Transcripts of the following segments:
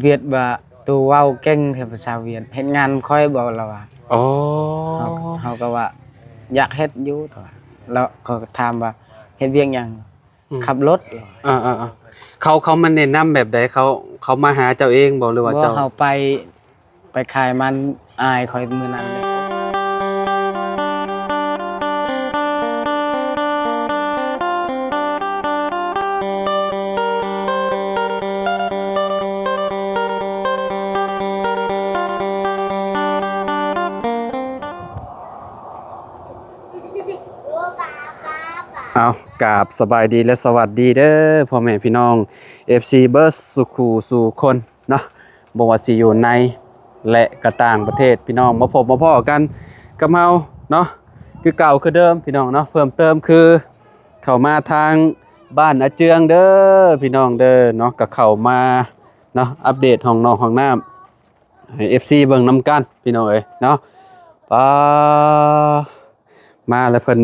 ວຽດວ່າ ໂຕເວົ້າເກັ່ງແທ້ພາສາຫວຽດ ເຮັດງານນຳຂ້ອຍບໍ່ ລາວວ່າ. ອໍ ເຮົາ ເຮົາກໍວ່າ ຢາກເຮັດຢູ່ ແຕ່ວ່າ ແລ້ວເຂົາກໍຖາມວ່າ ເຮັດວຽກຫຍັງ? ອືມ ຂັບລົດ ເອີໆໆ ເຂົາ ເຂົາມາແນະນຳແບບໃດ? ເຂົາ ເຂົາມາຫາເຈົ້າເອງບໍ່ ຫຼືວ່າ ບໍ່ ເຈົ້າ? ເຮົາໄປ ໄປຂາຍມັນ ອ້າຍຂ້ອຍມື້ນັ້ນເດ້. ເອົາ ກາບສະບາຍດີ ແລະ ສະຫວັດດີເດີ ພໍ່ແມ່ພີ່ນ້ອງ ເອັຟຊີ ເບິດສູ່ຄູ່ສູ່ຄົນເນາະ, ບໍ່ວ່າຊິຢູ່ໃນ ແລະ ກໍຕ່າງປະເທດ ພີ່ນ້ອງ ມາພົບມາພໍ້ກັນກັບເຮົາເນາະ ຄືເກົ່າຄືເດີມ ພີ່ນ້ອງເນາະ. ເພີ່ມເຕີມຄືເຂົ້າມາທາງບ້ານອາເຈືອງເດີ ພີ່ນ້ອງເດີເນາະ, ກໍເຂົ້າມາເນາະ ອັບເດດຫ້ອງນອກຫ້ອງນ້ຳ ໃຫ້ ເອັຟຊີ ເບິ່ງນຳກັນ ພີ່ນ້ອງເອີຍເນາະ. ປາ ມາແລ້ວ ເພິ່ນ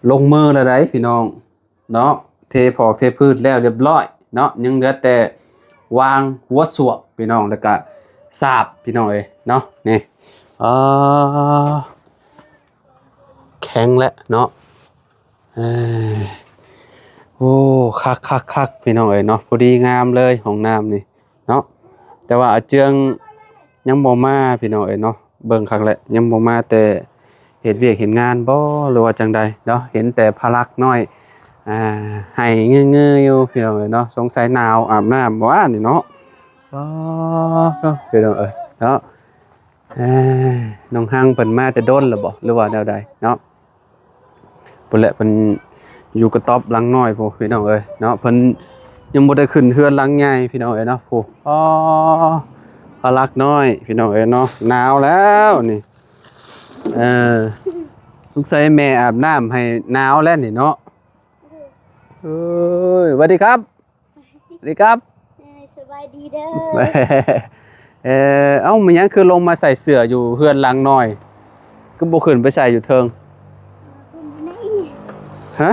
ລົງມືແລ້ວໃດ໋ ພີ່ນ້ອງເນາະ, ເທຜອກເທພື້ນແລ້ວລຽບຮ້ອຍເນາະ, ຍັງເຫຼືອແຕ່ວາງຫົວສວກ ພີ່ນ້ອງ ແລ້ວກະສາບ ພີ່ນ້ອງເອີຍເນາະ. ນີ້ ອາ ແຂງແລ້ວເນາະ. ເອີ ໂອ້ ຄັກໆໆ ພີ່ນ້ອງເອີຍເນາະ, ພໍດີງາມເລີຍຫ້ອງນ້ຳນີ້ເນາະ. ແຕ່ວ່າອາເຈືອງຍັງບໍ່ມາ ພີ່ນ້ອງເອີຍເນາະ, ເບິ່ງຄັກແລ້ວ ຍັງບໍ່ມາ ແຕ່ເຮັດວຽກເຮັດງານບໍ່ ຫຼືວ່າຈັ່ງໃດເນາະ. ເຫັນແຕ່ພະລັກນ້ອຍ ອ່າ ໄຫ້ງືໆຢູ່ ພີ່ນ້ອງເອີຍເນາະ, ສົງໄສໜາວ ອາບນ້ຳບໍ່ວ່ານີ້ເນາະ. ອໍ ພີ່ນ້ອງເອີຍເນາະ, ເອີ ນ້ອງຮັງເພິ່ນມາແຕ່ດົນແລ້ວບໍ່ ຫຼືວ່າແນວໃດເນາະ? ພຸ້ນແຫຼະ ເພິ່ນຢູ່ກະຕ໊ອບຫຼັງນ້ອຍພຸ້ນ ພີ່ນ້ອງເອີຍເນາະ, ເພິ່ນຍັງບໍ່ໄດ້ຂຶ້ນເຮືອນຫຼັງໃຫຍ່ ພີ່ນ້ອງເອີຍເນາະ. ພຸ້ນ ອໍ ພະລັກນ້ອຍ ພີ່ນ້ອງເອີຍເນາະ, ໜາວແລ້ວນີ້. ເອີ ສົງໄສແມ່ອາບນ້ຳໃຫ້ໜາວແລ້ວນີ້ເນາະ. ເອີຍ ສະຫວັດດີຄັບ. ສະຫວັດດີຄັບ. ເອີຍ ສະບາຍດີເດີ. ເອີ ເອົ້າ ແມ່ນຫຍັງຄືລົງມາໃສ່ເສື້ອຢູ່ເຮືອນຫຼັງນ້ອຍ ຄືບໍ່ຂຶ້ນໄປໃສ່ຢູ່ເທິງ? ຮະ?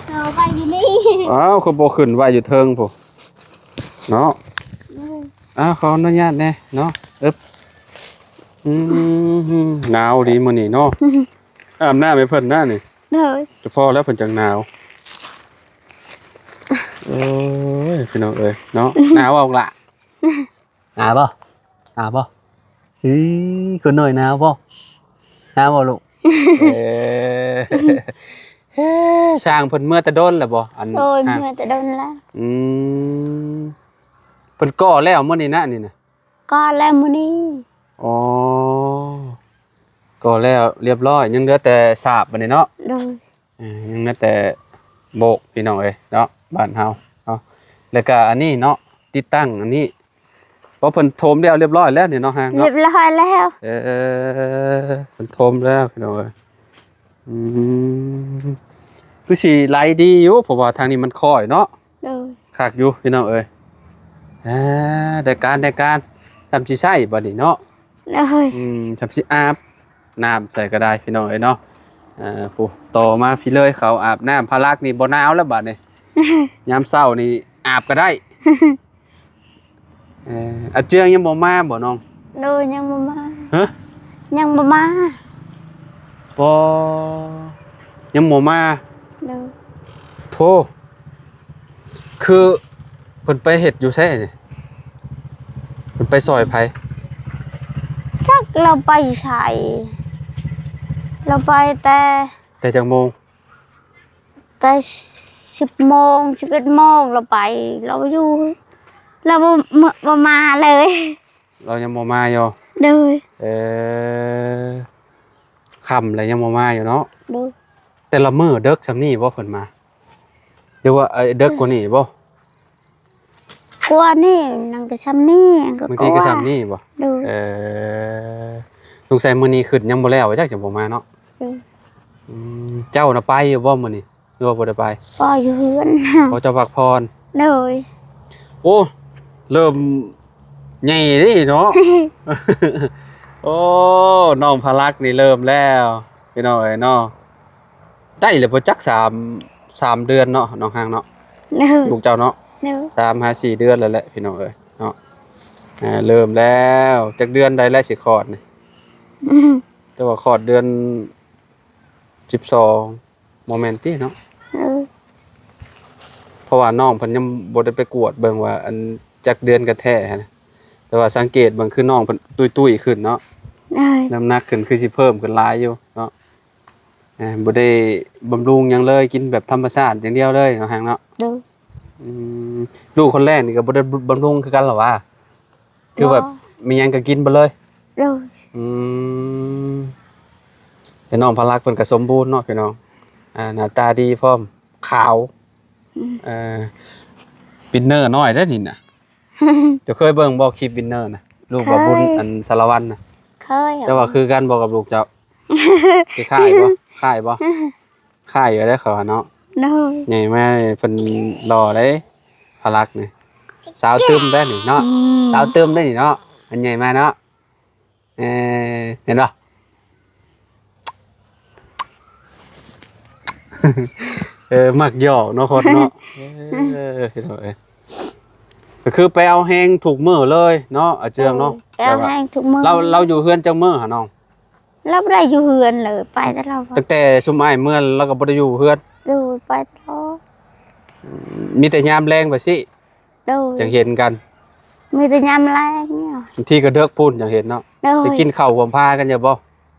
ເອົາໄວ້ຢູ່ນີ້. ອ້າວ ຄືບໍ່ຂຶ້ນໄວ້ຢູ່ເທິງພຸ້ນເນາະ? ເອີ ອ້າວ ຂໍອະນຸຍາດແດ່ເນາະ. ເອີບ ອືມ ໜາວດີມື້ນີ້ເນາະ. ອືມ ອາບນ້ຳໃຫ້ເພິ່ນນະນີ້. ໂດຍ ຈະພໍແລ້ວເພິ່ນຈັ່ງໜາວ. ໂອ້ຍ ພີ່ນ້ອງເອີຍເນາະ, ໜາວບໍ່ລະ? ໜາວບໍ່? ໜາວບໍ່? ອີ ຄົນນ້ອຍໜາວບໍ່? ໜາວບໍ່ລູກ? ເອີ ເອີ ຊ່າງເພິ່ນເມືອແຕ່ດົນແລ້ວບໍ່? ອັນ ໂດຍ ເມືອແຕ່ດົນແລ້ວ. ອືມ ເພິ່ນກໍ່ແລ້ວມື້ນີ້ນະ ນີ້ນະ? ກໍ່ແລ້ວມື້ນີ້. ອໍ ກໍ່ແລ້ວລຽບຮ້ອຍ ຍັງເຫຼືອແຕ່ສາບບັດນີ້ເນາະ. ໂດຍ ເອີ ຍັງເຫຼືອແຕ່ໂບກ ພີ່ນ້ອງເອີຍເນາະ ບ້ານເຮົາເນາະ. ແລ້ວກະອັນນີ້ເນາະ ຕິດຕັ້ງອັນນີ້ ເພາະເພິ່ນຖົມແລ້ວລຽບຮ້ອຍແລ້ວນີ້ເນາະ ຮາງເນາະ. ລຽບຮ້ອຍແລ້ວ. ເອີ ເພິ່ນຖົມແລ້ວ ພີ່ນ້ອງເອີຍ. ອືມ ຄືຊິໄຫຼດີຢູ່ ເພາະວ່າທາງນີ້ມັນຄ້ອຍເນາະ. ໂດຍ ຄັກຢູ່ ພີ່ນ້ອງເອີຍ. ອ່າ ໄດ້ການ ໄດ້ການ ຊ່ຳຊິໃຊ້ບັດນີ້ເນາະ. ໂດຍ ອືມ ຊ່ຳຊິອາບນ້ຳໃສ່ກໍໄດ້ ພີ່ນ້ອງເອີຍເນາະ. ເອີ ຜູ້ຕໍ່ມາພີ້ເລີຍ ເຂົາອາບນ້ຳພະລັກນີ້ບໍ່ໜາວແລ້ວບັດນີ້. ຍາມເຊົ້ານີ້ອາບກໍໄດ້. ເອີ ອາເຈືອງຍັງບໍ່ມາບໍ່ນ້ອງ? ໂດຍ ຍັງບໍ່ມາ. ຮະ? ຍັງບໍ່ມາ. ບໍ່ ຍັງບໍ່ມາ. ໂດຍ ໂທ ຄືເພິ່ນໄປເຮັດຢູ່ໃສນີ້? ເພິ່ນໄປຊ່ອຍໃຜ? ຈັກລາວໄປໃສ ລາວໄປແຕ່ ແຕ່ຈັກໂມງ? ແຕ່ສິບໂມງ ສິບເອັດໂມງລາວໄປ ລາວຢູ່ ລາວບໍ່ ບໍ່ມາເລີຍ. ລາວຍັງບໍ່ມາຢູ່. ໂດຍ ເອີ ຄ່ຳແລ້ວຍັງບໍ່ມາຢູ່ເນາະ. ໂດຍ ແຕ່ລະມື້ເດິກຊ່ຳນີ້ບໍ່ເພິ່ນມາ ຫຼືວ່າ ເອີ ເດິກກວ່ານີ້ບໍ່? ກວ່ານີ້ ນາງກໍຊ່ຳນີ້ ບາງທີກໍຊ່ຳນີ້ບໍ່? ໂດຍ ເອີ ສົງໄສມື້ນີ້ຂຶ້ນຍັງບໍ່ແລ້ວ ຈັກຈະບໍ່ມາເນາະ. ໂດຍ ອືມ ເຈົ້ານະໄປຢູ່ບໍ່ມື້ນີ້ ຫຼືວ່າບໍ່ໄດ້ໄປ? ກໍຢູ່ເຮືອນ. ອໍ ເຈົ້າພັກຜ່ອນ. ໂດຍ ໂອ້ ເລີ່ມໃຫຍ່ເດ້ເນາະ. ໂອ້ ນ້ອງພະລັກນີ້ເລີ່ມແລ້ວ ພີ່ນ້ອງເອີຍເນາະ. ໄດ້ແລ້ວບໍ່ຈັກ ສາມ ສາມເດືອນເນາະ ນ້ອງຮັງເນາະ. ໂດຍ ລູກເຈົ້າເນາະ. ໂດ ສາມຫາສີ່ເດືອນແລ້ວແຫຼະພີ່ນ້ອງເອີຍເນາະ. ອ່າ ເລີ່ມແລ້ວ. ຈັກເດືອນໃດແລ້ວຊິຄອດນີ້? ແຕ່ວ່າຄອດເດືອນສິບສອງ ບໍ່ແມ່ນຕິເນາະ? ເອີ ເພາະວ່ານ້ອງເພິ່ນຍັງບໍ່ໄດ້ໄປກວດເບິ່ງວ່າ ອັນ ຈັກເດືອນກັນແທ້ຫັ້ນນະ. ແຕ່ວ່າສັງເກດເບິ່ງ ຄືນ້ອງເພິ່ນຕຸ້ຍໆຂຶ້ນເນາະ. ເອີ ນ້ຳໜັກຂຶ້ນ ຄືຊິເພີ່ມຂຶ້ນຫຼາຍຢູ່ເນາະ. ເອີ ບໍ່ໄດ້ບຳລຸງຫຍັງເລີຍ ກິນແບບທຳມະຊາດຢ່າງດຽວເລີຍເນາະ ຮັງເນາະ. ໂດຍ. ອືມ ລູກຄົນແລກນີ້ກໍບໍ່ໄດ້ບຳລຸງຄືກັນເຫລອວະ? ຄືແບບ ບໍ່ ມີຫຍັງກໍກິນເບິດເລີຍ? ໂດຍ. ອືມ ແຕ່ນ້ອງພາລັກເພິ່ນກໍສົມບູນເນາະພີ່ນ້ອງ. ອ່າ ໜ້າຕາດີພ້ອມ ຂາວ. ອືມ ເອີ ວິນເນີນ້ອຍເດ້ນີ້ນະ. ເຈົ້າເຄີຍເບິ່ງບໍ່ ຄລິບວິນເນີນະ? ລູກບ່າວບຸນ ເຄີຍ ອັນສາລະວັນນະ. ເຄີຍ. ເຈົ້າວ່າຄືກັນບໍ່ກັບລູກເຈົ້າ? ຄ້າຍໆບໍ່? ຄ້າຍບໍ່? ຄ້າຍຢູ່ເດ້ຂ້ອຍວ່າເນາະ. ໂດຍ. ໃຫຍ່ມາເພິ່ນຫຼໍ່ເດ້ ພາລັກນີ້. ສາວຕຶມເດ້ນີ້ເນາະ. ອືມ ສາວຕຶມເດ້ນີ້ເນາະ ອັນໃຫຍ່ມາເນາະ. ເອີ ເຫັນບໍ່? ເອີ ມັກຫຍອກເນາະຄົນເນາະ. ເອີ ພີ່ນ້ອງເອີຍ ກໍຄືໄປເອົາແຮງທຸກມື້ເລີຍເນາະ ອາເຈືອງເນາະ. ໂດຍ ໄປເອົາແຮງທຸກມື້. ລາວ ລາວຢູ່ເຮືອນຈັກມື້ຫານ້ອງ? ລາວບໍ່ໄດ້ຢູ່ເຮືອນເລີຍ ໄປແຕ່ລາວ ຕັ້ງແຕ່ຊຸມອ້າຍເມືອ ລາວກໍບໍ່ໄດ້ຢູ່ເຮືອນ. ໂດຍ ໄປຕະຫຼອດ. ອືມ ມີແຕ່ຍາມແລງໄປຊີ້? ໂດຍ. ຈັ່ງເຫັນກັນ ມີແຕ່ຍາມແລງນີ້. ບາງທີກໍເດິກພຸ້ນຈັ່ງເຫັນເນາະ. ໂດຍ. ໄດ້ກິນເຂົ້າຮ່ວມພາກັນຢູ່ບໍ່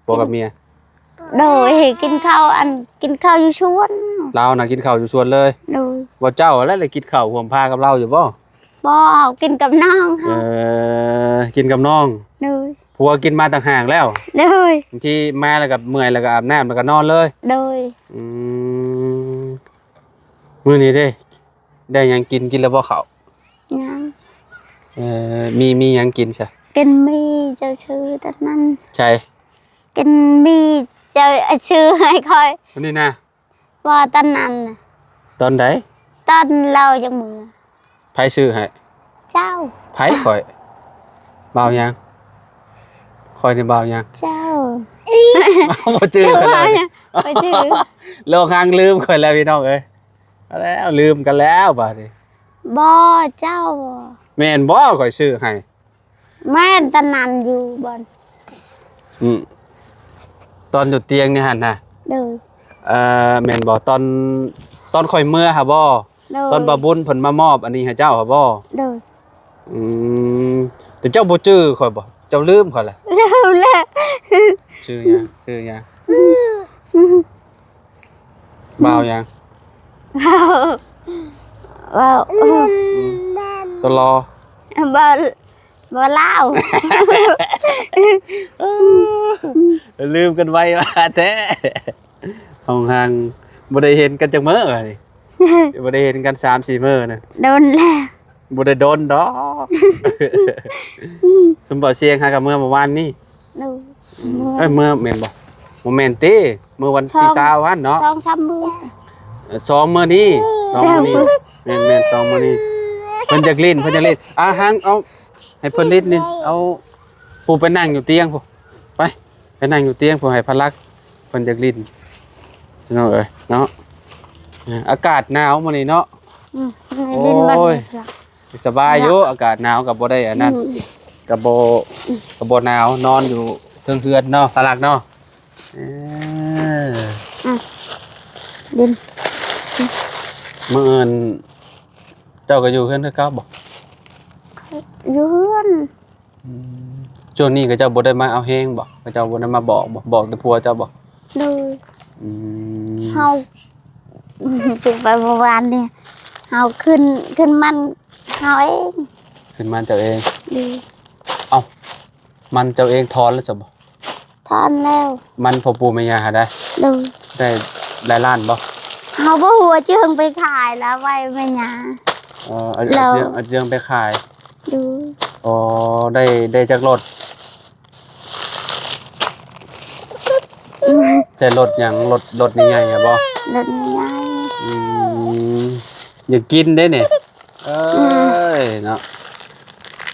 ຜົວກັບເມຍ? ໂດຍ ກິນເຂົ້າ ອັນ ກິນເຂົ້າຢູ່ສວນ. ລາວນະກິນເຂົ້າຢູ່ສວນເລີຍ. ໂດຍ. ວ່າເຈົ້າແຫຼະໄດ້ກິນເຂົ້າຮ່ວມພາກັບລາວຢູ່ບໍ່? ບໍ່ ເຮົາກິນກັບນ້ອງເຮົາ. ເອີ ກິນກັບນ້ອງ. ໂດຍ. ຜົວກິນມາຕ່າງຫາກແລ້ວ. ໂດຍ. ບາງທີມາແລ້ວກໍເມື່ອຍ ແລ້ວກໍອາບນ້ຳ ແລ້ວກໍນອນເລີຍ. ໂດຍ. ອືມ ມື້ນີ້ເດ້ ໄດ້ຫຍັງກິນ? ກິນແລ້ວບໍ່ເຂົ້າ? ຍັງ. ເອີ ມີ ມີຫຍັງກິນຊະ? ກິນໝີ່ເຈົ້າຊື້ຕອນນັ້ນ. ໃສ? ກິນໝີ່ເຈົ້າຊື້ໃຫ້ຂ້ອຍ. ອັນນີ້ນະ? ບໍ່ ຕອນນັ້ນນະ. ຕອນໃດ? ຕອນລາວຍັງເມືອ. ໃຜຊື້ໃຫ້? ເຈົ້າ. ໃຜ? ຂ້ອຍ. ບ່າວຫຍັງ? ຂ້ອຍນີ້ບ່າວຫຍັງ? ເຈົ້າ. ບໍ່ຈື່ກັນແລ້ວ. ບໍ່ຈື່. ໂລກຮັງລືມຂ້ອຍແລ້ວພີ່ນ້ອງເອີຍ. ເອົາແລ້ວ ລືມກັນແລ້ວບາດນີ້. ບໍ່ ເຈົ້າ. ແມ່ນບໍ່ ຂ້ອຍຊື້ໃຫ້? ແມ່ນ ຕອນນັ້ນຢູ່ບ່ອນ ອືມ ຕອນຢູ່ຕຽງນີ້ຫັ້ນນະ. ໂດຍ. ເອີ ແມ່ນບໍ່ ຕອນ ຕອນຂ້ອຍເມືອຫັ້ນບໍ່? ໂດຍ. ຕອນບ່າວບຸນເພິ່ນມາມອບອັນນີ້ໃຫ້ເຈົ້າຫັ້ນບໍ່? ໂດຍ. ອືມ ແຕ່ເຈົ້າບໍ່ຈື່ຂ້ອຍບໍ່? ເຈົ້າລືມຂ້ອຍແລ້ວ? ລືມແລ້ວ. ຊື່ຫຍັງ? ຊື່ຫຍັງ? ບ່າວຫຍັງ? ບ່າວ ຕົວຫຼໍ່ ບ່າວ ບ່າວລາວ. ເອີ ລືມກັນໄວວ່າແທ້. ຫ້ອງຫ່າງ ບໍ່ໄດ້ເຫັນກັນຈັກມື້ນີ້. ບໍ່ໄດ້ເຫັນກັນສາມສີ່ມື້ນະ. ດົນແລ້ວ. ບໍ່ໄດ້ດົນດອກ. ຊຸມບ່າວຊຽງຫາກັນເມືອເມື່ອວານນີ້. ໂດຍ. ອືມ ເອີຍ ເມື່ອແມ່ນບໍ່? ບໍ່ແມ່ນຕິ ເມື່ອວັນທີຊາວຫັ້ນເນາະ. ສອງສາມມື້ ເອີ ສອງມື້ນີ້ ສອງມື້ນີ້. ແມ່ນໆ ສອງມື້ນີ້. ເພິ່ນຢາກຫຼິ້ນ ເພິ່ນຢາກຫຼິ້ນ. ອ່າ ຫັງ ເອົາ ໃຫ້ເພິ່ນຫຼິ້ນນີ້. ເອົາ ຜູ້ໄປນັ່ງຢູ່ຕຽງພຸ້ນ ໄປ ໄປນັ່ງຢູ່ຕຽງພຸ້ນ ໃຫ້ພະລັກເພິ່ນຢາກຫຼິ້ນ ພີ່ນ້ອງເອີຍເນາະ. ເອີ ອາກາດໜາວມື້ນີ້ເນາະ. ອືມ ໂອ້ຍ ຫຼິ້ນວັນນີ້ ສະບາຍຢູ່ ອາກາດໜາວກໍບໍ່ໄດ້ອັນນັ້ນ ອືມ ກໍບໍ່ ກໍບໍ່ໜາວ ນອນຢູ່ເທິງເຮືອນເນາະ ພະລັກເນາະ. ເອີ ອືມ ຫຼິ້ນ ມື້ອື່ນເຈົ້າກໍຢູ່ເຮືອນຄືເກົ່າບໍ່? ຢູ່ເຮືອນ. ອືມ ຊ່ວງນີ້ເຂົາເຈົ້າບໍ່ໄດ້ມາເອົາແຮງບໍ່? ເຂົາເຈົ້າບໍ່ໄດ້ມາບອກບໍ່? ບອກແຕ່ຜົວເຈົ້າບໍ່? ໂດຍ. ອືມ ເຮົາ ໄປເມື່ອວານນີ້ ເຮົາຂຶ້ນ ຂຶ້ນມັນເຮົາເອງ. ຂຶ້ນມັນເຈົ້າເອງ? ໂດຍ. ເອົ້າ ມັນເຈົ້າເອງຖອນແລ້ວຊັ້ນບໍ່? ຖອນແລ້ວ. ມັນພໍ່ປູ່ແມ່ຍ່າຫາໄດ້? ໂດຍ. ໄດ້ຫຼາຍລ້ານບໍ່? ເຮົາບໍ່ຮູ້ ເອົາເຈີງໄປຂາຍແລ້ວໄວ້ແມ່ຍ່າ. ເອີ ເອົາ ເອົາເຈີງ ເອົາເຈີງໄປຂາຍ. ໂດຍ. ອໍ ໄດ້ ໄດ້ຈັກລົດ? ໃຊ້ລົດຫຍັງ? ລົດ ລົດໃຫຍ່ໆຫັ້ນບໍ່? ລົດໃຫຍ່. ອືມ ຢາກກິນເດ້ນີ້. ເອີຍ ອືມ ເນາະ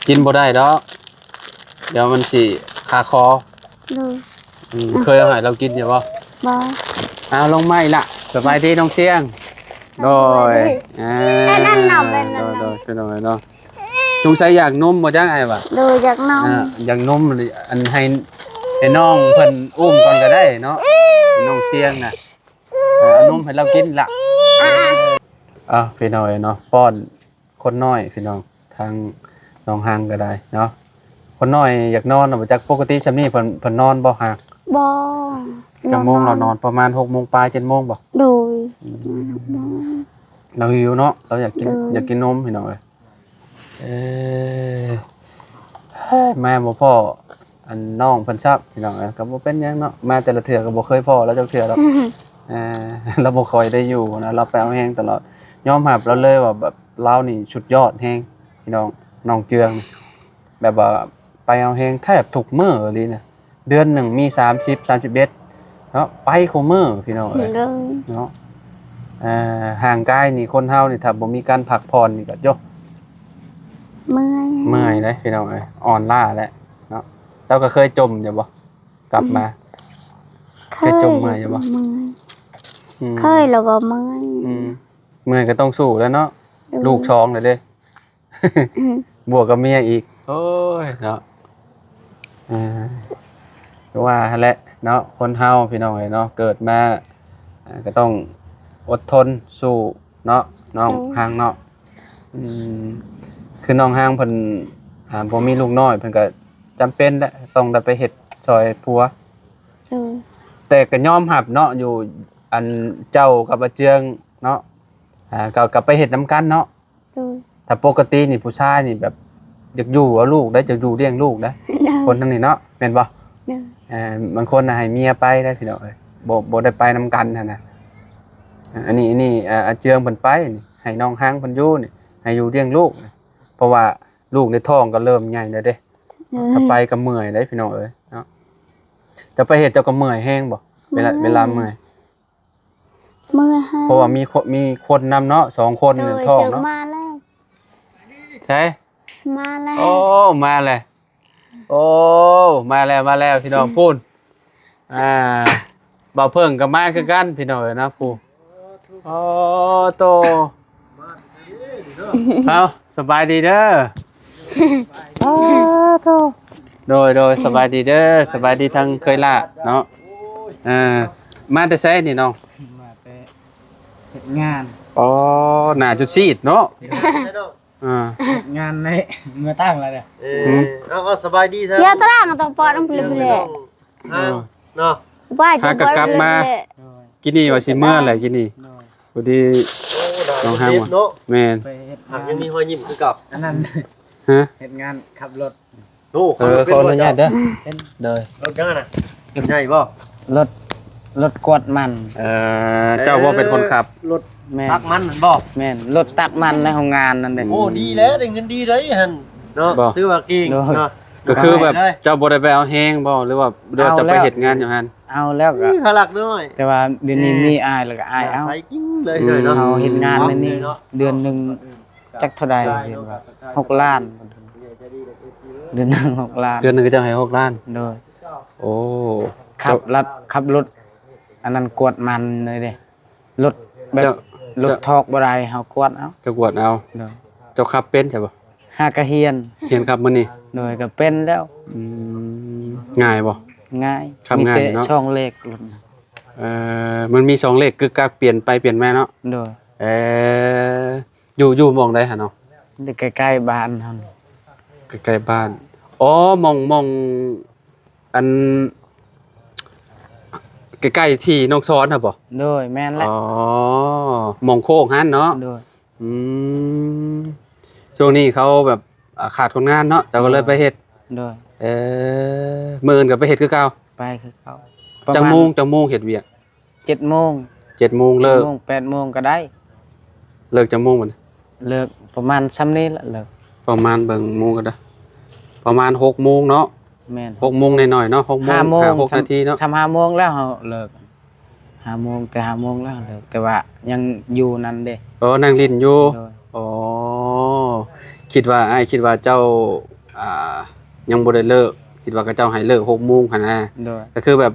ກິນບໍ່ໄດ້ດອກ ດຽວມັນຊິຄາຄໍ. ໂດຍ. ອືມ ເຄີຍເອົາໃຫ້ລາວກິນຢູ່ບໍ່? ບໍ່. ເອົາ ລົງມາອີກລະ. ສະບາຍດີນ້ອງຊຽງ. ໂດຍ ອ່າ ແມ່ນນຳ ແມ່ນນຳ ໂດຍ ໂດຍ ພີ່ນ້ອງເອີຍເນາະ ສົງໄສຢາກນົມບໍ່ຈັກອ້າຍວ່າ ໂດຍ ຢາກນົມ ອ່າ ຢາກນົມ ອັນໃຫ້ ໃຫ້ນ້ອງເພິ່ນອຸ້ມກ່ອນກໍໄດ້ເນາະ ໃຫ້ນ້ອງຊຽງນະ ອ່າ ເອົານົມໃຫ້ລາວກິນລະ ອ່າ ພີ່ນ້ອງເອີຍເນາະ ປ້ອນ ຄົນນ້ອຍພີ່ນ້ອງ ທາງນ້ອງຮັງກໍໄດ້ເນາະ ຄົນນ້ອຍຢາກນອນນະ ບໍ່ຈັກປົກກະຕິຊ່ຳນີ້ເພິ່ນ ເພິ່ນນອນບໍ່ຮັງ ບໍ່ ຈັກໂມງລາວນອນ ປະມານຫົກໂມງປາຍ ເຈັດໂມງບໍ່ ໂດຍ ອືມ ລາວຫິວເນາະ ລາວຢາກກິນ ໂດຍ ຢາກກິນນົມພີ່ນ້ອງເອີຍ ເອີ ມາບໍ່ພໍ້ ອັນນ້ອງເພິ່ນຊອບ ພີ່ນ້ອງເອີຍ ກໍບໍ່ເປັນຫຍັງເນາະ ມາແຕ່ລະເທື່ອກໍບໍ່ເຄີຍພໍ້ລາວຈັກເທື່ອດອກ ອ່າ ລາວບໍ່ຄ່ອຍໄດ້ຢູ່ນະ ລາວໄປເອົາແຮງຕະຫຼອດ ຍອມຮັບລາວເລີຍວ່າແບບລາວນີ້ສຸດຍອດແຮງ ພີ່ນ້ອງ ນ້ອງເຈືອງ ແບບວ່າໄປເອົາແຮງແທບທຸກມື້ອີ່ຫຼີນະ ເດືອນໜຶ່ງມີສາມສິບ ສາມສິບເອັດເນາະ ໄປຄູ່ມື້ພີ່ນ້ອງເອີຍ ໂດຍ ເນາະ ອ່າ ຮ່າງກາຍນີ້ ຄົນເຮົານີ້ ຖ້າບໍ່ມີການພັກຜ່ອນນີ້ກໍ ໂຢ ເມື່ອຍ ເມື່ອຍເດ້ພີ່ນ້ອງເອີຍ ອ່ອນລ້າແຫຼະເນາະ ເຈົ້າກໍເຄີຍຈົມຢູ່ບໍ່? ກັບມາ ອືມ ເຄີຍຈົມເມື່ອຍຢູ່ບໍ່? ເມື່ອຍ ອືມ ເຄີຍແລ້ວກໍເມື່ອຍ ອືມ ເມື່ອຍກໍຕ້ອງສູ້ແລ້ວເນາະ ໂດຍ ລູກສອງແລ້ວເດ້ ອືມ ບວກກັບເມຍອີກ ໂອ້ຍເນາະ ເອີ ຄືວ່າຫັ້ນແຫຼະເນາະ ຄົນເຮົາພີ່ນ້ອງເອີຍເນາະ ເກີດມາ ອ່າ ກໍຕ້ອງອົດທົນສູ້ເນາະ ນ້ອງ ໂດຍ ຮັງເນາະ ອືມ ຄືນ້ອງຮັງເພິ່ນ ອ່າ ບໍ່ມີລູກນ້ອຍ ເພິ່ນກໍຈຳເປັນແຫຼະ ຕ້ອງໄດ້ໄປເຮັດຊ່ອຍຜົວ ໂດຍ ແຕ່ກໍຍອມຮັບເນາະ ຢູ່ ອັນເຈົ້າກັບອາເຈືອງເນາະ ອ່າ ກໍ ກໍໄປເຮັດນຳກັນເນາະ ໂດຍ ຖ້າປົກກະຕິນີ້ຜູ້ຊາຍນີ້ແບບຢາກຢູ່ເອົາລູກໄດ໋ ຢາກຢູ່ລ້ຽງລູກໄດ໋ ໂດຍ ຄົນທາງນີ້ເນາະ ແມ່ນບໍ່? ໂດຍ ເອີ ບາງຄົນນະໃຫ້ເມຍໄປໄດ໋ພີ່ນ້ອງເອີຍ ບໍ່ ບໍ່ໄດ້ໄປນຳກັນຫັ້ນນະ ອັນນີ້ ອັນນີ້ ອາ ອາເຈືອງເພິ່ນໄປນີ້ ໃຫ້ນ້ອງຮັງເພິ່ນຢູ່ນີ້ ໃຫ້ຢູ່ລ້ຽງລູກ ເພາະວ່າລູກໃນທ້ອງກໍເລີ່ມໃຫຍ່ແລ້ວເດ້ ໂດຍ ຖ້າໄປກໍເມື່ອຍເດ້ພີ່ນ້ອງເອີຍເນາະ ເຈົ້າໄປເຮັດເຈົ້າກໍເມື່ອຍແຮງບໍ່? ເວລາ ເມື່ອຍ ເວລາເມື່ອຍ ເມື່ອຍແຮງ ເພາະວ່າມີຄົນ ມີຄົນນຳເນາະ ສອງຄົນໃນທ້ອງເນາະ ໂດຍ ມາແລ້ວ ໃສ? ມາແລ້ວ ໂອ້ ມາແລ້ວ ໂອ້ ມາແລ້ວ ມາແລ້ວ ພີ່ນ້ອງ ອືມ ພຸ້ນ ອ່າ ບ່າວເຜິ້ງກໍມາຄືກັນ ພີ່ນ້ອງເອີຍເນາະ ຜູ້ ໂອ້ໂຕ ເອົາ ສະບາຍດີເດີ ອ້າໂທ ໂດຍ ໂດຍ ສະບາຍດີເດີ ສະບາຍດີທາງເຄີຍຫຼ້າເນາະ ເອີ ມາແຕ່ໃສນີ້ນ້ອງ? ມາແຕ່ເຮັດງານ ອໍ ໜ້າຈຸດຊີດເນາະ ອ່າ ເຮັດງານໃນເມືອຕ່າງລະເດີ ເອີ ເອົາ ເອົາ ສະບາຍດີເດີ ເທື່ອຕະຫຼາງຕ້ອງປອດນ້ຳເປເລ ເນາະ ຫາກໍກັບມາ ໂດຍ ກິນນີ້ວ່າຊິເມືອແຫຼະ ກິນນີ້ ໂດຍ ພໍດີ ໂອ້ ໜ້າ ນ້ອງຫ້າມ ເຈັບເນາະ ແມ່ນ ໄປເຮັດ ຫາກຍັງມີຮອຍຍິ້ມຄືເກົ່າ ອັນນັ້ນ ຮະ ເຮັດງານຂັບລົດ ໂອ້ ເອີ ຂໍອະນຸຍາດເດີ ເປັນ ໂດຍ ລົດຫຍັງນະ ໃຫຍ່ບໍ່? ລົດ ລົດກວດມັນ ເອີ ເຈົ້າບໍ່ເປັນຄົນຂັບ ລົດ ແມ່ນ ຕັກມັນຫັ້ນບໍ່? ແມ່ນ ລົດຕັກມັນໃນໂຮງງານນັ້ນເດ້ ໂອ້ ດີແລ້ວ ໄດ້ເງິນດີເດ້ຫັ້ນເນາະ ຖືວ່າເກັ່ງເນາະ ກໍຄືແບບເຈົ້າບໍ່ໄດ້ໄປເອົາແຮງບໍ່ ຫຼືວ່າ ຫຼືວ່າເຈົ້າໄປເຮັດງານຢູ່ຫັ້ນ? ເອົາແລ້ວກໍ ອືມ ຂະລັກນ້ອຍ ແຕ່ວ່າດຽວນີ້ ເອີ ມີອ້າຍແລ້ວກໍອ້າຍເອົາ ໃສ່ກິນເລີຍເນາະ ເຮົາເຮັດງານໃນນີ້ ເດືອນໜຶ່ງ ຈັກເທົ່າໃດ ເດືອນວ່າ ຫົກລ້ານ ເດືອນໜຶ່ງຫົກລ້ານ ເດືອນໜຶ່ງເຂົາເຈົ້າໃຫ້ຫົກລ້ານ ໂດຍ ໂອ້ ຂັບລົດ ຂັບລົດ ອັນນັ້ນກວດມັນເລີຍເດ້ ລົດແບບ ເຈົ້າ ລົດຖອກບໍ່ໄດ້ ເຮົາກວດເອົາ ເຈົ້າກວດເອົາ ໂດຍ ເຈົ້າຂັບເປັນໃຊ່ບໍ່? ຫາກະຮຽນ ຮຽນຂັບມື້ນີ້ ໂດຍ ກໍເປັນແລ້ວ ອືມ ງ່າຍບໍ່? ງ່າຍ ຂັບງ່າຍເນາະ ມີແຕ່ຊ່ອງເລກລົດ ເອີ ມັນມີຊ່ອງເລກ ກຶກກັກ ປ່ຽນໄປປ່ຽນມາເນາະ ໂດຍ ເອີ ຢູ່ ຢູ່ໝ່ອງໃດຫັ້ນເນາະ? ຢູ່ໃກ້ໆບ້ານຫັ້ນ ໃກ້ໆບ້ານ ອໍ ໝ່ອງ ໝ່ອງ ອັນ ໃກ້ໆທີ່ນ້ອງສອນຫັ້ນບໍ່? ໂດຍ ແມ່ນແຫຼະ ອໍ ໝ່ອງໂຄກຫັ້ນເນາະ ໂດຍ ອືມ ຊ່ວງນີ້ເຂົາແບບ ອ່າ ຂາດຄົນງານເນາະ ເຈົ້າກໍເລີຍໄປເຮັດ ໂດຍ ເອີ ມື້ອື່ນກໍໄປເຮັດຄືເກົ່າ? ໄປຄືເກົ່າ ຈັກໂມງ ປະມານ ຈັກໂມງເຮັດວຽກ? ເຈັດໂມງ ເຈັດໂມງເລີກ ເຈັດໂມງ ແປດໂມງກໍໄດ້ ເລີກຈັກໂມງບັດນີ້? ເລີກປະມານຊ່ຳນີ້ລະ ເລີກ ປະມານເບິ່ງໂມງກໍໄດ້ ປະມານຫົກໂມງເນາະ ແມ່ນ ຫົກໂມງໜ້ອຍໆເນາະ ຫົກໂມງ ຫ້າໂມງ ຫ້າຫົກນາທີເນາະ ຊ່ຳຫ້າໂມງແລ້ວເຮົາເລີກ ຫ້າໂມງ ແຕ່ຫ້າໂມງແລ້ວເລີກ ແຕ່ວ່າຍັງຢູ່ນັ້ນເດ້ ເອີ ນັ່ງຫຼິ້ນຢູ່ ໂດຍ ອໍ ຄິດວ່າ ອ້າຍຄິດວ່າເຈົ້າ ອ່າ ຍັງບໍ່ໄດ້ເລີກ ຄິດວ່າເຂົາເຈົ້າໃຫ້ເລີກຫົກໂມງຫັ້ນນະ ໂດຍ ກໍຄືແບບ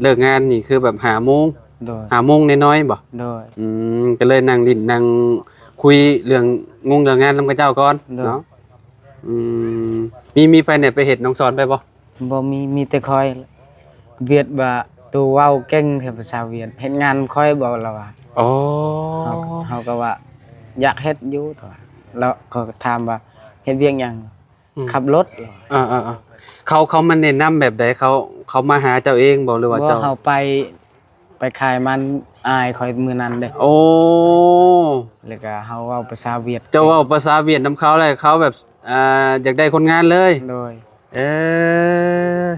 ເລີກງານນີ້ຄືແບບຫ້າໂມງ ໂດຍ ຫ້າໂມງນ້ອຍໆບໍ? ໂດຍ ອືມ ກໍເລີຍນັ່ງຫຼິ້ນນັ່ງຄຸຍເລື່ອງງົງເລື່ອງງານນຳເຂົາເຈົ້າກ່ອນ ໂດຍ ເນາະ. ອືມ ມີ ມີໃຜແດ່ໄປເຮັດ ນ້ອງສອນໄປບໍ່? ບໍ່ມີ ມີແຕ່ຂ້ອຍ ວຽດວ່າ ໂຕເວົ້າເກັ່ງແທ້ພາສາຫວຽດ ເຮັດງານນຳຂ້ອຍບໍ່ ລາວວ່າ. ອໍ ເຮົາ ເຮົາກໍວ່າຢາກເຮັດຢູ່ ແຕ່ວ່າລາວ ເຂົາກໍຖາມວ່າເຮັດວຽກຫຍັງ? ອືມ ຂັບລົດ. ເອີໆໆ ເຂົາ ເຂົາມາແນະນຳແບບໃດ? ເຂົາ ເຂົາມາຫາເຈົ້າເອງບໍ່ ຫຼືວ່າ ບໍ່ ເຈົ້າ? ເຮົາໄປ ໄປຂາຍມັນ ອ້າຍຂ້ອຍມື້ນັ້ນເດ້. ໂອ້ ແລ້ວກໍເຮົາເວົ້າພາສາຫວຽດ. ເຈົ້າເວົ້າພາສາຫວຽດນຳເຂົາ ແລ້ວເຂົາແບບ ອ່າ ຢາກໄດ້ຄົນງານເລີຍ. ໂດຍ ເອີ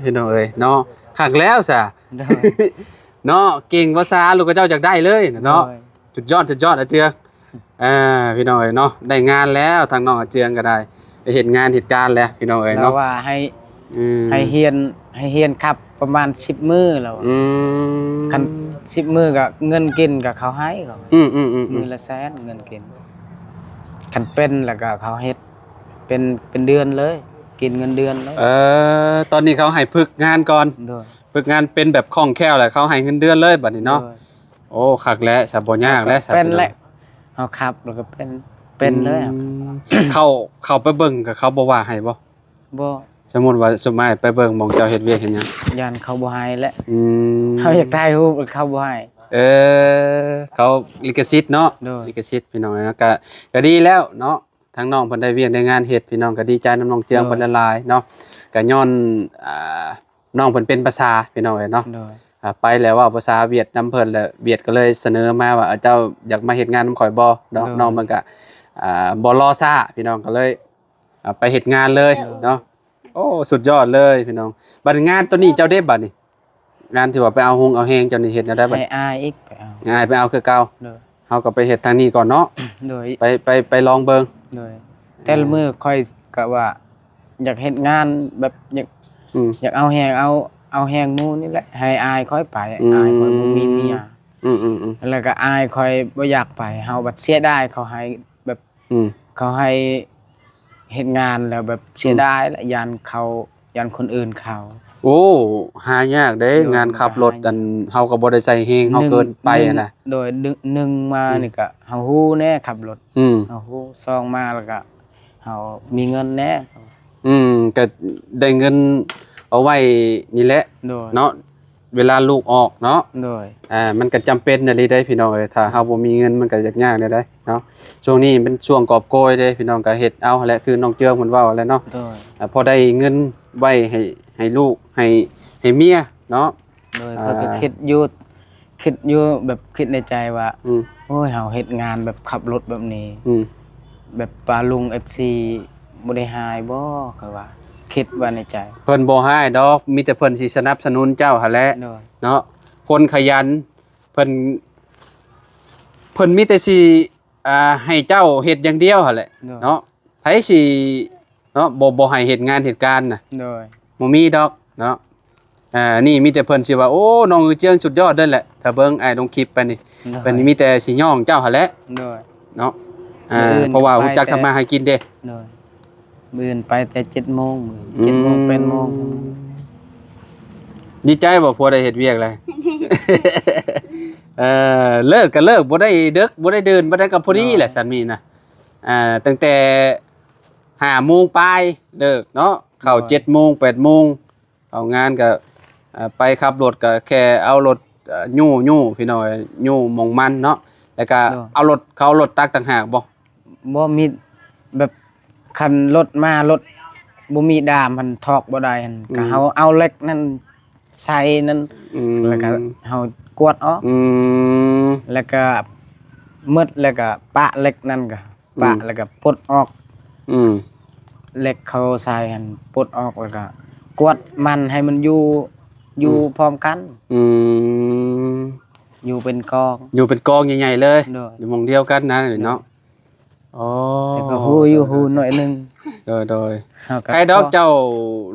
ພີ່ນ້ອງເອີຍເນາະ ຄັກແລ້ວຊະ. ໂດຍ ເນາະ ເກັ່ງພາສາ ລູກເຂົາເຈົ້າຢາກໄດ້ເລີຍເນາະ. ໂດຍ ສຸດຍອດ ສຸດຍອດ ອາເຈືອງ. ອ່າ ພີ່ນ້ອງເອີຍເນາະ ໄດ້ງານແລ້ວ ທາງນ້ອງອາເຈືອງກໍໄດ້ ໄດ້ເຮັດງານເຮັດການແລ້ວ ພີ່ນ້ອງເອີຍເນາະ. ລາວວ່າໃຫ້ ອືມ ໃຫ້ຮຽນ ໃຫ້ຮຽນຂັບປະມານສິບມື້ແລ້ວ. ອືມ ຄັນສິບມື້ກໍເງິນກິນກໍເຂົາໃຫ້ ອືມໆໆໆ ມື້ລະແສນເງິນກິນ. ຄັນເປັນແລ້ວກໍເຂົາເຮັດເປັນ ເປັນເດືອນເລີຍ ກິນເງິນເດືອນເລີຍ. ເອີ ຕອນນີ້ເຂົາໃຫ້ຝຶກງານກ່ອນ. ໂດຍ ຝຶກງານເປັນແບບຄ່ອງແຄ້ວແລ້ວ ເຂົາໃຫ້ເງິນເດືອນເລີຍບັດນີ້ເນາະ. ໂດຍ ໂອ້ ຄັກແລ້ວຊະ ບໍ່ຍາກແລ້ວຊະ. ເປັນແຫຼະ ເຮົາຂັບແລ້ວກໍເປັນ ເປັນເລີຍ. ອືມ ເຂົ້າ ເຂົ້າໄປເບິ່ງ ກໍເຂົາບໍ່ວ່າໃຫ້ບໍ່? ບໍ່. ສົມມຸດວ່າ ສົມອ້າຍໄປເບິ່ງໝ່ອງເຈົ້າເຮັດວຽກເຮັດຫຍັງ ຢ້ານເຂົາບໍ່ໃຫ້ແຫຼະ. ອືມ ເຮົາຢາກຖ່າຍຮູບ ເຂົາບໍ່ໃຫ້. ເອີ ເຂົາລິຂະສິດເນາະ. ໂດຍ ລິຂະສິດ ພີ່ນ້ອງເນາະ. ກະ ກະດີແລ້ວເນາະ ທາງນ້ອງເພິ່ນໄດ້ວຽກໄດ້ງານເຮັດ ພີ່ນ້ອງ ກໍດີໃຈນຳນ້ອງເຈືອງ ໂດຍ ເພິ່ນຫຼາຍໆເນາະ. ກໍຍ້ອນ ອ່າ ນ້ອງເພິ່ນເປັນພາສາ ພີ່ນ້ອງເອີຍເນາະ. ໂດຍ ອ່າ ໄປແລ້ວເວົ້າພາສາຫວຽດນຳເພິ່ນ ແລ້ວຫວຽດກໍເລີຍສະເໜີມາວ່າ ເຈົ້າຢາກມາເຮັດງານນຳຂ້ອຍບໍ່ເນາະ. ໂດຍ ນ້ອງເພິ່ນກໍ ອ່າ ບໍ່ລໍຊ້າ ພີ່ນ້ອງ ກໍເລີຍ ອ່າ ໄປເຮັດງານເລີຍເນາະ. ໂດຍ ໂອ້ ສຸດຍອດເລີຍ ພີ່ນ້ອງ. ບັດງານໂຕນີ້ເຈົ້າເດ້ ບັດນີ້ ງານທີ່ວ່າໄປເອົາຮົງເອົາແຮງເຈົ້ານີ້ ເຮັດແນວໃດບັດ? ໃຫ້ອ້າຍອີກໄປເອົາ. ໃຫ້ອ້າຍໄປເອົາຄືເກົ່າ. ໂດຍ ເຮົາກໍໄປເຮັດທາງນີ້ກ່ອນເນາະ. ໂດຍ ໄປ ໄປ ໄປລອງເບິ່ງ. ໂດຍ ອືມ ແຕ່ລະມື້ຂ້ອຍກໍວ່າຢາກເຮັດງານແບບ ຢາກ ອືມ ຢາກເອົາແຮງ ເອົາ ເອົາແຮງໝູ່ນີ້ແຫຼະ ໃຫ້ອ້າຍຂ້ອຍໄປ. ອືມ ອ້າຍຂ້ອຍບໍ່ມີເມຍ. ອືມໆໆ ແລ້ວກໍອ້າຍຂ້ອຍບໍ່ຢາກໄປ ເຮົາບັດເສຍດາຍ ເຂົາໃຫ້ແບບ ອືມ ເຂົາໃຫ້ເຮັດງານແລ້ວແບບເສຍດາຍ ອືມ ແລະ ຢ້ານເຂົາ ຢ້ານຄົນອື່ນເຂົາ. ໂອ້ ຫາຍາກເດ້. ໂດຍ ງານຂັບລົດ ມັນກໍຫາຍາກ ອັນ ເຮົາກໍບໍ່ໄດ້ໃສ່ແຮງເຮົາເກີນໄປຫັ້ນນະ. ໂດຍ ໜຶ່ງ ໜຶ່ງມາ ອືມ ນີ້ກໍເຮົາຮູ້ແດ່ຂັບລົດ. ອືມ ເຮົາຮູ້ ສອງມາແລ້ວກໍເຮົາມີເງິນແດ່. ອືມ ກໍໄດ້ເງິນເອົາໄວ້ນີ້ແຫຼະ. ໂດຍ ເນາະ ເວລາລູກອອກເນາະ. ໂດຍ ອ່າ ມັນກໍຈຳເປັນອີ່ຫຼີເດ້ພີ່ນ້ອງເອີຍ ຖ້າເຮົາບໍ່ມີເງິນມັນກໍຍາກໆແນວໃດເນາະ. ຊ່ວງນີ້ເປັນຊ່ວງກອບໂກຍເດ້ພີ່ນ້ອງ ກໍເຮັດເອົາຫັ້ນແຫຼະ ຄືນ້ອງເຈືອງເພິ່ນເວົ້າຫັ້ນແຫຼະເນາະ. ໂດຍ ອ່າ ພໍໄດ້ເງິນໄວ້ໃຫ້ ໃຫ້ລູກ ໃຫ້ ໃຫ້ເມຍເນາະ. ໂດຍ ອ່າ ຂ້ອຍກໍຄິດຢູ່ ຄິດຢູ່ແບບຄິດໃນໃຈວ່າ ອືມ ໂອ້ຍ ເຮົາເຮັດງານແບບຂັບລົດແບບນີ້ ອືມ ແບບປ້າລຸງ ເອັຟຊີ ບໍ່ໄດ້ຮ້າຍບໍ່ ຂ້ອຍວ່າ ຄິດວ່າໃນໃຈ. ເພິ່ນບໍ່ຮ້າຍດອກ ມີແຕ່ເພິ່ນຊິສະໜັບສະໜູນເຈົ້າຫັ້ນແຫຼະ. ໂດຍ ເນາະ ຄົນຂະຫຍັນ ເພິ່ນ ເພິ່ນມີແຕ່ຊິ ອ່າ ໃຫ້ເຈົ້າເຮັດຢ່າງດຽວຫັ້ນແຫຼະ. ໂດຍ ເນາະ ໃຜຊິ ເນາະ ບໍ່ ບໍ່ໃຫ້ເຮັດງານເຮັດການນະ. ໂດຍ ບໍ່ມີດອກເນາະ. ອ່າ ນີ້ມີແຕ່ເພິ່ນຊິວ່າ ໂອ້ ນ້ອງອືເຈືອງສຸດຍອດເດີແຫຼະ ຖ້າເບິ່ງອ້າຍລົງຄລິບໄປນີ້. ໂດຍ ເພິ່ນມີແຕ່ຊິຍ້ອງເຈົ້າຫັ້ນແຫຼະ. ໂດຍ ເນາະ ອ່າ ມື້ອື່ນ ເພາະວ່າຮູ້ຈັກທຳມາຫາກິນເດ້. ໂດຍ ມື້ອື່ນໄປແຕ່ເຈັດໂມງ ມື້ອື່ນ ອືມ ເຈັດໂມງ ແປດໂມງ. ດີໃຈບໍ່ ຜົວໄດ້ເຮັດວຽກແລ້ວ? ເອີ ເລີກກໍເລີກ ບໍ່ໄດ້ເດິກ ບໍ່ໄດ້ເດີນ ບໍ່ໄດ້ ກໍພໍດີແຫຼະ. ໂດຍ ສ່ຳນີ້ນະ ອ່າ ຕັ້ງແຕ່ຫ້າໂມງປາຍເລີກເນາະ ເຂົ້າ ໂດຍ ເຈັດໂມງ ແປດໂມງ ເຂົ້າງານກໍ ເອີ ໄປຂັບລົດກໍແຄ່ເອົາລົດ ເອີ ຍູ້ ຍູ້ ພີ່ນ້ອງເອີຍ ຍູ້ໝອງມັນເນາະ. ແລ້ວກໍ ໂດຍ ເອົາລົດ ເຂົາເອົາລົດຕັກຕ່າງຫາກບໍ່? ບໍ່ ມີແບບຄັນລົດມາ ລົດບໍ່ມີດາມ ມັນຖອກບໍ່ໄດ້ຫັ້ນ ອືມ ກໍເຮົາເອົາເຫຼັກນັ້ນໃສ່ນັ້ນ ອືມ ແລ້ວກໍເຮົາກວດອອກ ອືມ ແລ້ວກໍໝົດ ແລ້ວກໍປະເຫຼັກນັ້ນກໍ ອືມ ປະແລ້ວກໍປົດອອກ ອືມ ເຫຼັກເຂົາໃສ່ຫັ້ນປົດອອກ ແລ້ວກໍກວດມັນໃຫ້ມັນຢູ່ ຢູ່ ອືມ ພ້ອມກັນ ອືມ ຢູ່ເປັນກອງ ຢູ່ເປັນກອງໃຫຍ່ໆເລີຍ ໂດຍ ຢູ່ໝ່ອງດຽວກັນນະ ໂດຍ ເນາະ. ອໍ ແຕ່ກໍຮູ້ຢູ່ ຮູ້ໜ້ອຍໜຶ່ງ ໂດຍໆ ເຮົາກໍ ໃຜດອກ ເຈົ້າ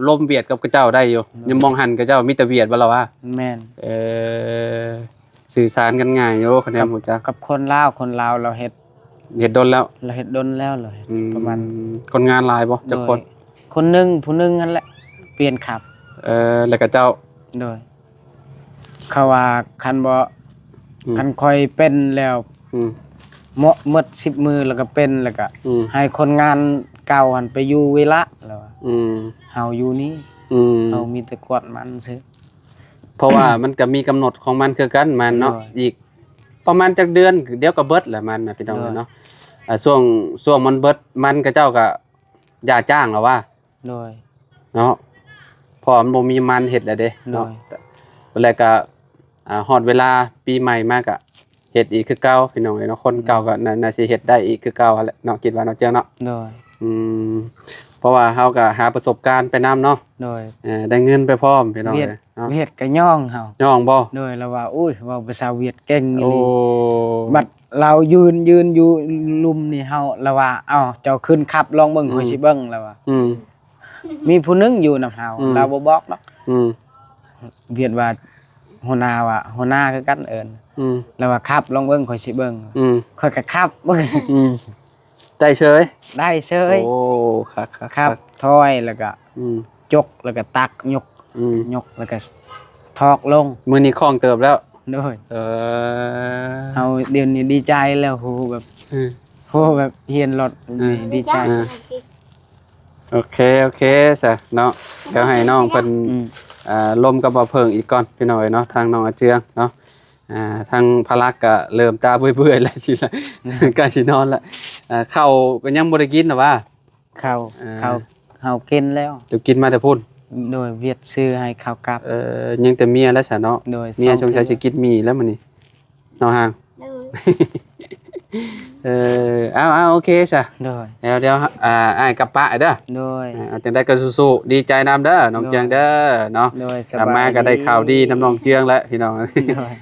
ລົມຫວຽດກັບເຂົາເຈົ້າໄດ້ຢູ່ ໂດຍ ຢູ່ໝ່ອງຫັ້ນເຂົາເຈົ້າມີແຕ່ຫວຽດບໍ່ລະວະ? ແມ່ນ ເອີ ສື່ສານກັນງ່າຍຢູ່ ຄະແນນຮູ້ຈັກ ກັບຄົນລາວ ຄົນລາວລາວເຮັດ ເຮັດດົນແລ້ວ ລາວເຮັດດົນແລ້ວ ລາວເຮັດ ອືມ ປະມານ ຄົນງານຫຼາຍບໍ່? ຈັກຄົນ? ໂດຍ ຄົນໜຶ່ງ ຜູ້ໜຶ່ງຫັ້ນແຫຼະ ປ່ຽນຂັບ ເອີ ແລ້ວກໍເຈົ້າ ໂດຍ ເຂົາວ່າຄັນບໍ່ ອືມ ຄັນຂ້ອຍເປັນແລ້ວ ອືມ ເໝາະໝົດສິບມື້ ແລ້ວກໍເປັນ ແລ້ວກໍ ອືມ ໃຫ້ຄົນງານເກົ່າຫັ້ນໄປຢູ່ວິລະ ແລ້ວວ່າ ອືມ ເຮົາຢູ່ນີ້ ອືມ ເຮົາມີແຕ່ກວດມັນຊື່ ເພາະວ່າມັນກໍມີກຳນົດຂອງມັນຄືກັນ ມັນເນາະ ໂດຍ ອີກປະມານຈັກເດືອນ ດຽວກໍເບິດແຫຼະມັນນະ ພີ່ນ້ອງເອີຍເນາະ ໂດຍ ອ່າ ຊ່ວງ ຊ່ວງມັນເບິດ ມັນ ເຂົາເຈົ້າກໍຢ່າຈ້າງແລ້ວວ່າ ໂດຍ ເນາະ ເພາະວ່າມັນບໍ່ມີມັນເຮັດແລ້ວເດ້ເນາະ ໂດຍ ແລ້ວກໍ ອ່າ ຮອດເວລາປີໃໝ່ມາກໍເຮັດອີກຄືເກົ່າ ພີ່ນ້ອງເອີຍເນາະ ຄົນເກົ່າ ໂດຍ ກໍໜ້າ ໜ້າຊິເຮັດໄດ້ອີກຄືເກົ່າຫັ້ນແຫຼະເນາະ ຄິດວ່າເນາະ ເຈືອງເນາະ ໂດຍ ອືມ ເພາະວ່າເຮົາກໍຫາປະສົບການໄປນຳເນາະ ໂດຍ ເອີ ໄດ້ເງິນໄປພ້ອມ ພີ່ນ້ອງເອີຍເນາະ ວຽດກໍຍ້ອງເຮົາ ຍ້ອງບໍ່? ໂດຍ ລາວວ່າ ໂອ້ຍ ເວົ້າພາສາຫວຽດເກັ່ງອີ່ຫຼີ ໂອ້ ບັດລາວຢືນ ຢືນຢູ່ລຸ່ມນີ້ ເຮົາ ລາວວ່າ ເອົ້າ ເຈົ້າຂຶ້ນຂັບລອງເບິ່ງ ອືມ ຂ້ອຍຊິເບິ່ງ ລາວວ່າ ອືມ ມີຜູ້ໜຶ່ງຢູ່ນຳເຮົາ ອືມ ລາວບໍ່ບອກດອກ ອືມ ວຽດວ່າ ຫົວໜ້າວ່າ ຫົວໜ້າຄືກັນເອີ້ນ ອືມ ລາວວ່າ ຂັບລອງເບິ່ງ ຂ້ອຍຊິເບິ່ງ ອືມ ຂ້ອຍກໍຂັບເບິ່ງ ອືມ ໄດ້ເສີຍ ໄດ້ເສີຍ ໂອ້ ຄັກໆໆ ຂັບຖອຍ ແລ້ວກໍ ອືມ ຈົກ ແລ້ວກໍຕັກ ຍົກ ອືມ ຍົກ ແລ້ວກໍຖອກລົງ ມື້ນີ້ຄ່ອງເຕີບແລ້ວ ໂດຍ ເອີ ເຮົາດຽວນີ້ດີໃຈແລ້ວ ໂຫ ແບບ ເອີ ໂຫ ແບບຮຽນລົດ ເອີ ນີ້ດີໃຈ ເອີ ໂອເຄ ໂອເຄຊະເນາະ ດຽວໃຫ້ນ້ອງເພິ່ນ ອືມ ອ່າ ລົມກັບບ່າວເຜິ້ງອີກກ່ອນ ພີ່ນ້ອງເອີຍເນາະ ທາງນ້ອງອາເຈືອງເນາະ ອ່າ ທາງພະລັກກໍເລີ່ມຕາເບື່ອຍໆແລ້ວ ຊິລະ ໃກ້ຊິນອນລະ ອ່າ ເຂົ້າກໍຍັງບໍ່ໄດ້ກິນນະຫວາ? ເຂົ້າ ເອີ ເຂົ້າເຮົາກິນແລ້ວ ເຈົ້າກິນມາແຕ່ພຸ້ນ ໂດຍ ວຽດຊື້ໃຫ້ເຂົ້າກັບ ເອີ ຍັງແຕ່ເມຍແລ້ວຊະເນາະ ໂດຍ ເມຍສົງໄສຊິກິນໝີ່ແລ້ວມື້ນີ້ ເນາະ ຮ່າງ ໂດຍ ເອີ ເອົາໆ ໂອເຄຊະ ໂດຍ ດຽວ ດຽວ ອ່າ ອ້າຍກັບປະເດີ ໂດຍ ອ່າ ຈັ່ງໃດກໍສູ້ໆ ດີໃຈນຳເດີ ນ້ອງເຈືອງເດີ ໂດຍ ເນາະ ໂດຍ ສະບາຍດີ ມາກໍໄດ້ຂ່າວດີນຳນ້ອງເຈືອງແລ້ວ ພີ່ນ້ອງ ໂດຍ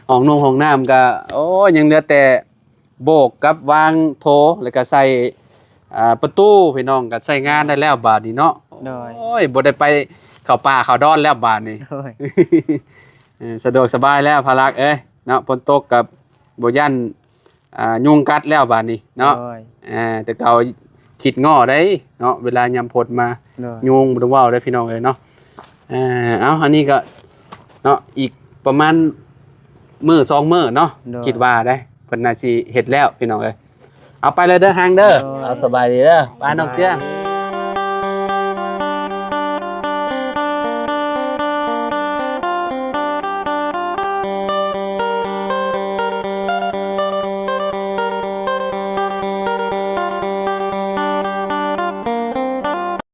ຫ້ອງນຸ່ງຫ້ອງນ້ຳກໍ ໂອ້ຍ ຍັງເຫຼືອແຕ່ ໂບກກັບວາງໂຖ ແລ້ວກໍໃສ່ ອ່າ ປະຕູ ພີ່ນ້ອງ ກໍໃຊ້ງານໄດ້ແລ້ວບາດນີ້ເນາະ ໂດຍ ໂອ້ຍ ບໍ່ໄດ້ໄປເຂົ້າປ່າເຂົ້າດອນແລ້ວບາດນີ້ ໂດຍ ເອີ ສະດວກສະບາຍແລ້ວພະລັກເອີຍເນາະ ຝົນຕົກກໍບໍ່ຢ້ານ ອ່າ ຍຸງກັດແລ້ວບາດນີ້ເນາະ ໂດຍ ອ່າ ແຕ່ເກົ່າຂີ້ເງາະໄດ໋ເນາະ ເວລາຍາມຝົນມາ ໂດຍ ຍຸງບໍ່ຕ້ອງເວົ້າເດີ ພີ່ນ້ອງເອີຍເນາະ ອ່າ ເອົາ ອັນນີ້ກໍເນາະ ອີກປະມານມື້ສອງມື້ເນາະ ໂດຍ ຄິດວ່າໄດ໋ ເພິ່ນໜ້າຊິເຮັດແລ້ວ ພີ່ນ້ອງເອີຍ ເອົາ ໄປແລ້ວເດີ ຮ່າງເດີ ໂດຍ ເອົາ ສະບາຍດີເດີ ບາຍ ນ້ອງເຈືອງ